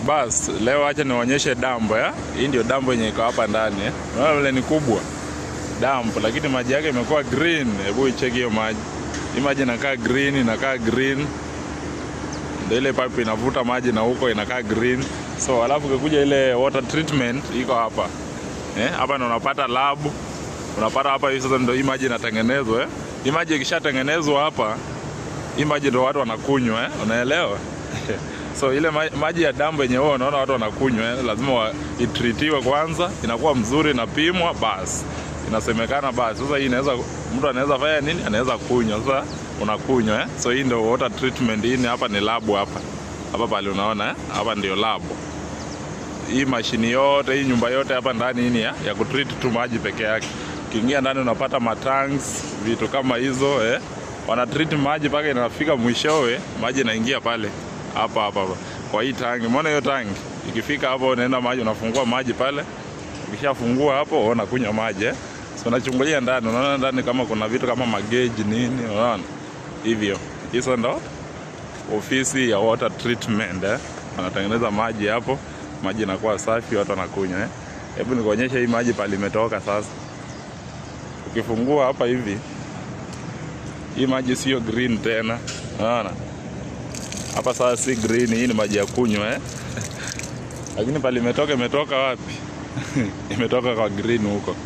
Bas, leo acha niwaonyeshe dambo ya. Hii ndio dambo yenye iko hapa ndani eh. Unaona vile ni kubwa. Dambo, lakini maji yake imekuwa green. Hebu icheki hiyo maji. Hii maji inakaa green, inakaa green. Ndio ile pipe inavuta maji na huko inakaa green. So alafu ukikuja ile water treatment iko hapa. Eh, hapa ndio unapata lab. Unapata hapa hivi sasa ndio hii maji inatengenezwa eh. Hii maji ikishatengenezwa hapa, hii maji ndio watu wanakunywa eh, unaelewa? So ile maji ya dambo yenye wewe unaona watu wanakunywa eh, lazima itreatiwe kwanza, inakuwa mzuri, inapimwa, basi inasemekana basi sasa hii inaweza, mtu anaweza fanya nini, anaweza kunywa. Sasa unakunywa eh. So hii ndio water treatment. Hii ni hapa ni lab hapa hapa pale unaona eh, hapa ndio lab. Hii mashini yote hii nyumba yote hapa ndani hii ni ya kutreat tu maji peke yake. Ukiingia ndani unapata matanks, vitu kama hizo eh. Wana treat maji mpaka inafika mwishowe, maji inaingia pale hapa hapa hapa kwa hii tangi. Umeona hiyo tangi ikifika hapo, unaenda maji, unafungua maji pale. Ukishafungua hapo unakunywa maji eh. So unachungulia ndani, unaona ndani kama kuna vitu kama mageji nini, unaona hivyo. Hizo ndo ofisi ya water treatment eh. Wanatengeneza maji hapo, maji inakuwa safi, watu wanakunywa eh. Hebu nikuonyeshe hii maji pale imetoka sasa. Ukifungua hapa hivi, hii maji sio green tena, unaona hapa sasa si green, hii ni maji ya kunywa eh. Lakini pale imetoka, imetoka wapi? Imetoka kwa green huko.